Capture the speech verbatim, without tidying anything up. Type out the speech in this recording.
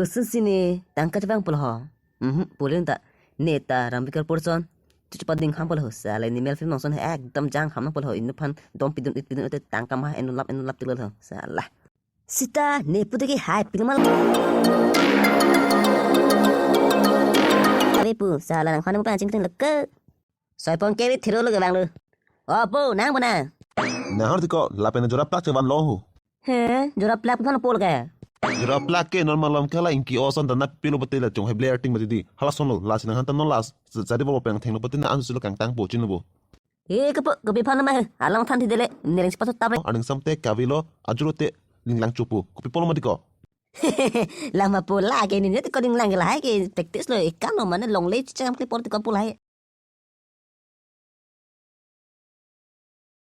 Koson si ne tangka chevang pulo ho. Mhm, pulin ta. Ne ta Ram Bikar Porson. Chuchu pading ham pulo ho. Sala ne mel film nongson he ekdom jang ham nang pulo ho. Inut aphan dom pidun it pidun ute tangka ma enulap enulap tilol ho. Sala. Sita ne pu de ke hai pil mal. Ave pu sala nang khana pu panching ting leke. Soipon ke bi thiro lo ke bang lo. O pu nang pu na. Nahor tiko lapen jora plak chevan lo ho. He, jora plak phan pol ke. Jora plak ke normal lom kala ingki oson dana pilo bete la chung he blair ting bete di. Hala son lo, la sinang han tan no las. Jadi bo peng theng lo bete na an sulo kangtang po chin lo bo. E ke po, ke bi phan ma he. Alang than thi dele, nereng sipaso tape. Aning samte kavilo, ajuro te linglang chupu. Kopi polo ma tiko. Lama pola ke ni ne ko ding lang ke lahai ke practice lo ikan lo mane long le chicham kli por ti ko pola hai.